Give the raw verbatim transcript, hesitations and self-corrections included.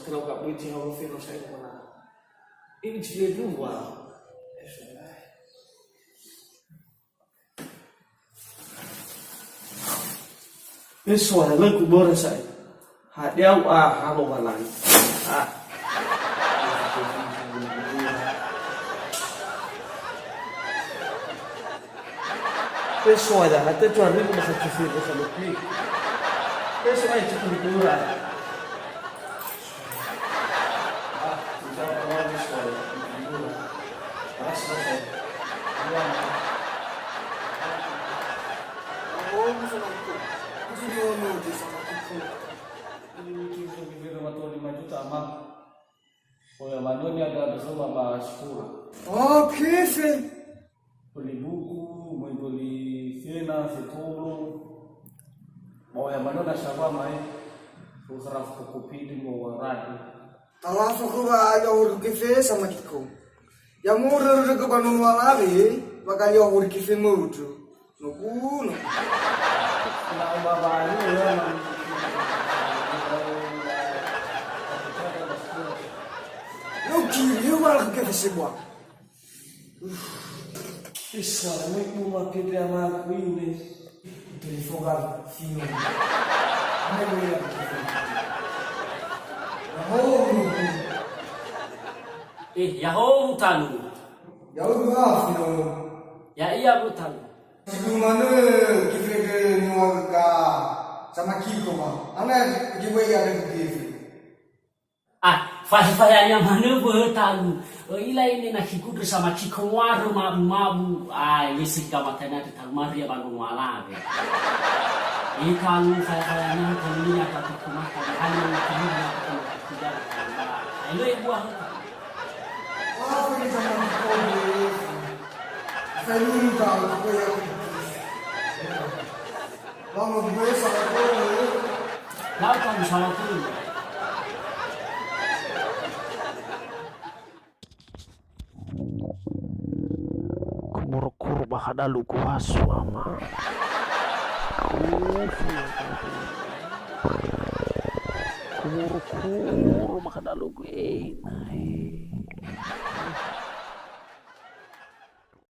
Lau ka bui ti hawa fino sai kona. Ini cile dua. Peso lö kuböra sa'ae. Hadia u'a ha Lowalangi. Ah. Peso ada hate tu hari mau sakit sih sama klik. Peso aja cek kuböra. Oya manö niha dua ratus lima belas. Oke, Fe. Beli buku, möi beli fena, fetolo. Ba oya manö na sawa mai, ukhara fotokopi di mo waradi. Talafa khöra ayo hori kefe sama kiko. Ya mura rögö ba nono alawe, ba gayo hori kefe mödrö. No kuno. Na ba ba ayo ya. No kiri, yo wala kefe sebua. Iswara, möi uma pete amagu ine. Telefon kali, Fino. Ame möi ya. Ya'ahowu. Eh, ya'ahowu, Talu. Ya'ahowu, Fino. Ya'ia, Bu Talu. Sebelum manö, kifrege niwarga sama kiko, ma. Ana giwe ya ada giwe. Ah, fahe-fahea manö böhö Talu. Ö'ila ine na khigundrö sama kiko ngoarö mabu-mabu. Ah, lesi gamatana de Talu maria ba nono alawe. Eh, Talu, fahe-fahea Talu, ina tatu kumaka, hanya mungkin ya, tidak. Ayo, ibu ah. Wah, ini sama kiko. Saya dulu tahu, aku ya. Mama gue salah gue. Lau kamu salah gue. Kumoro-koro ba hadalu kuasu ama. Kumoro-koro ba hadalu gue.